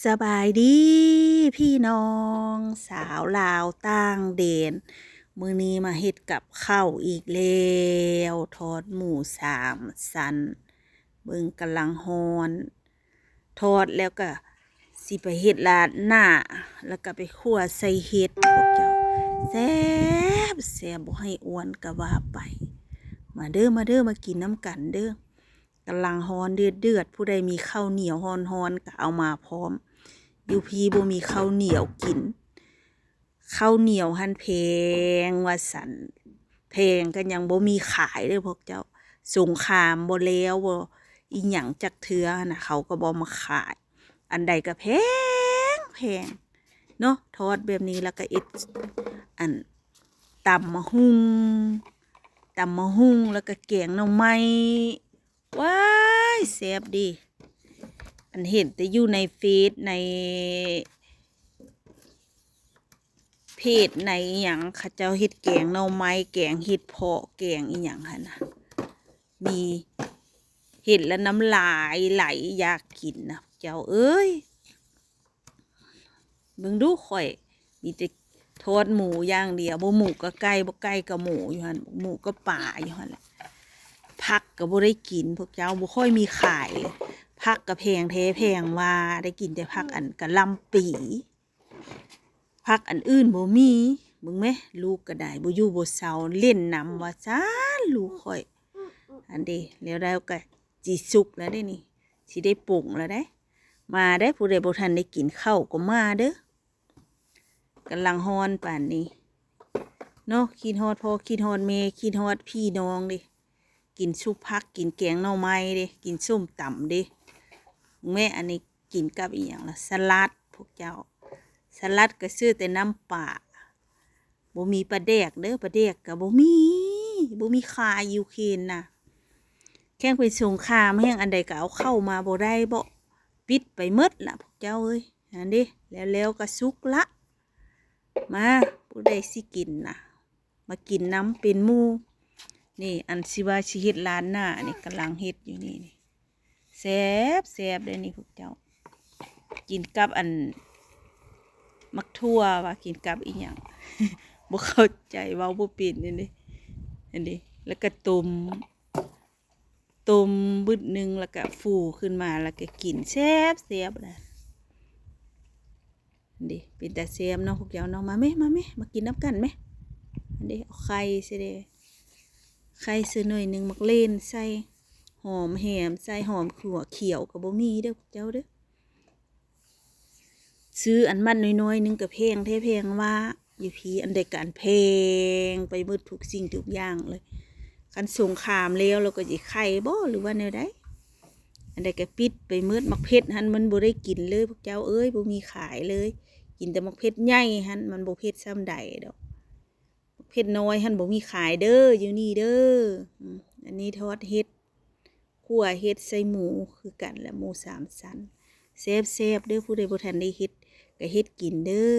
ສະບາຍດີພີ່ນ້ອງສາວລາວຕ່າງແດນ, ມື້ນີ້ມາເຮັດກັບເຂົ້າອີກແລ້ວ, ທອດໝູສາມຊັ້ນ, ເບິ່ງກຳລັງຮ້ອນ, ທອດແລ້ວກະຊິໄປເຮັດລາດໜ້າ, ແລ້ວກະໄປຂົ້ວໃສ່ເຫັດພວກເຈົ້າ, ແຊບ ແຊບບໍ່ໃຫ້ອ້ວນກະວ່າໄປ. ມາເດີ ມາເດີ ມາກິນນຳກັນເດີ. ກຳລັງຮ້ອນເດືອດໆ, ຜູ້ໃດມີເຂົ້າໜຽວຮ້ອນໆກໍເອົາມາພ້ອມ, ຢູ່ພີ້ບໍ່ມີເຂົ້າໜຽວກິນ, ເຂົ້າໜຽວຫັ້ນແພງວ່າຊັ້ນ, ແພງກໍຍັງບໍ່ມີຂາຍເດີ້ພວກເຈົ້າ, ສົງຄາມບໍ່ແລ້ວ ບໍ່ອີ່ຫຍັງຈັກເທື່ອຫັ້ນນະ ເຂົາກໍບໍ່ມາຂາຍ, ອັນໃດກໍແພງໆເນາະ. ທອດແບບນີ້ແລ້ວກໍເຮັດ ອັນ ຕຳໝາກຫຸ່ງ, ຕຳໝາກຫຸ່ງ ແລ້ວກໍແກງໜໍ່ໄມ້. ວ້າຍ ແຊບເດ. ອັນເຫັນແຕ່ຢູ່ໃນເຟສ ໃນເພຈ ໃນຫຍັງ ເຂົາເຈົ້າເຮັດແກງໜໍ່ໄມ້ ແກງເຫັດເຜາະ ແກງອີ່ຫຍັງຫັ້ນນະ, ມີ ເຫັນແລ້ວນ້ຳລາຍໄຫຼຢາກກິນນະເຈົ້າເອີຍ. ເບິ່ງດູ ຂ້ອຍມີແຕ່ທອດໝູຢ່າງດຽວ, ບໍ່ໝູກໍໄກ່ ບໍ່ໄກ່ກໍໝູຢູ່ຫັ້ນ, ໝູກໍປາຢູ່ຫັ້ນແຫຼະ. ຜັກກໍບໍ່ໄດ້ກິນ, ພວກເຈົ້າ ບໍ່ຄ່ອຍມີຂາຍເລີຍ, ຜັກກໍແພງແທ້ແພງວ່າ, ໄດ້ກິນແຕ່ຜັກອັນກະຫຼ່ຳປີ, ຜັກອັນອື່ນບໍ່ມີ. ເບິ່ງແມະ ລູກກໍໄດ້ ບໍ່ຢູ່ບໍ່ເຊົາ ຫຼິ້ນນຳວ່າຊັ້ນ ລູກຂ້ອຍ. ອັນເດ ແລ້ວ ແລ້ວກໍຊິສຸກແລ້ວເດ້ນີ້, ຊິໄດ້ປົງແລ້ວເດ້. ມາເດ້ ຜູ້ໃດບໍ່ທັນໄດ້ກິນເຂົ້າກໍມາເດີ້. ກຳລັງຮ້ອນປານນີ້ເນາະ, ຄິດຮອດພໍ່ ຄິດຮອດແມ່ ຄິດຮອດພີ່ນ້ອງເດ້. ກິນຊຸບຜັກ ກິນແກງໜໍ່ໄມ້ເດ້ ກິນສົ້ມຕຳເດ້. ແມ່ ອັນນີ້ກິນກັບອີ່ຫຍັງລະ? ສະຫຼັດພວກເຈົ້າ, ສະຫຼັດກໍຊື້ແຕ່ນ້ຳປາ, ບໍ່ມີປາແດກເດີ້, ປາແດກກໍບໍ່ມີ, ບໍ່ມີຂາຍຢູ່ເຂດນະ. ແຂງເປັນສົງຄາມແຮງ, ອັນໃດກໍເອົາເຂົ້າມາບໍ່ໄດ້ເບາະ, ປິດໄປໝົດລະພວກເຈົ້າເອີຍ. ຫັ້ນເດ້ ແລ້ວໆກໍສຸກລະ. ມາ ຜູ້ໃດຊິກິນນະ ມາກິນນຳເປັນໝູ່. ນີ້ ອັນຊິວ່າຊິເຮັດລາດໜ້ານີ້ ກຳລັງເຮັດຢູ່ນີ້ ນີ້ ແຊບ ແຊບເດ້ນີ້ພວກເຈົ້າ. ກິນກັບອັນ ໝາກຖົ່ວ ວ່າກິນກັບອີ່ຫຍັງ ບໍ່ເຂົ້າໃຈ ເວົ້າບໍ່ເປັນ. ອັນນີ້ ອັນນີ້ ແລ້ວກໍຕົ້ມ ຕົ້ມບຶດໜຶ່ງ ແລ້ວກະຟູຂຶ້ນມາ ແລ້ວກະກິນ ແຊບໆ ນະ. ເດ້ ເປັນຕາແຊບເນາະພວກເຈົ້າເນາະ. ມາແມ ມາແມ ມາກິນນຳກັນແມ. ອັນເດ້ ເອົາໄຂ່ໃສ່ເດ້ ໄຂ່ໃສ່ໜ້ອຍໜຶ່ງ, ໝາກເລັ່ນໃສ່, ຫອມແຫມໃສ່, ຫອມຂົວຂຽວກໍບໍ່ມີເດີ້ພວກເຈົ້າເດີ້. ຊື້ອັນມັດນ້ອຍໆໜຶ່ງກໍແພງແທ້ແພງວ່າ ຢູ່ພີ້ ອັນໃດກໍອັນແພງໄປໝົດທຸກສິ່ງທຸກຢ່າງເລີຍ. ຄັນສົງຄາມແລ້ວ ແລ້ວກໍຊິໄຄບໍ່ ຫຼືວ່າແນວໃດ? ອັນໃດກໍປິດໄປໝົດ. ໝາກເຜັດຫັ້ນມັນບໍ່ໄດ້ກິນເລີຍພວກເຈົ້າເອີຍ, ບໍ່ມີຂາຍເລີຍ. ກິນແຕ່ໝາກເຜັດໃຫຍ່ຫັ້ນ, ມັນບໍ່ເຜັດສ່ຳໃດດອກ. ເຜັດນ້ອຍຫັ້ນບໍ່ມີຂາຍເດີ້ ຢູ່ນີ້ເດີ້. ອືມ ອັນນີ້ທອດເຫັດ, ຂົ້ວເຫັດໃສ່ໝູຄືກັນແຫຼະ, ໝູສາມຊັ້ນ. ແຊບໆເດີ້, ຜູ້ໃດບໍ່ທັນໄດ້ເຮັດກໍເຮັດກິນເດີ້.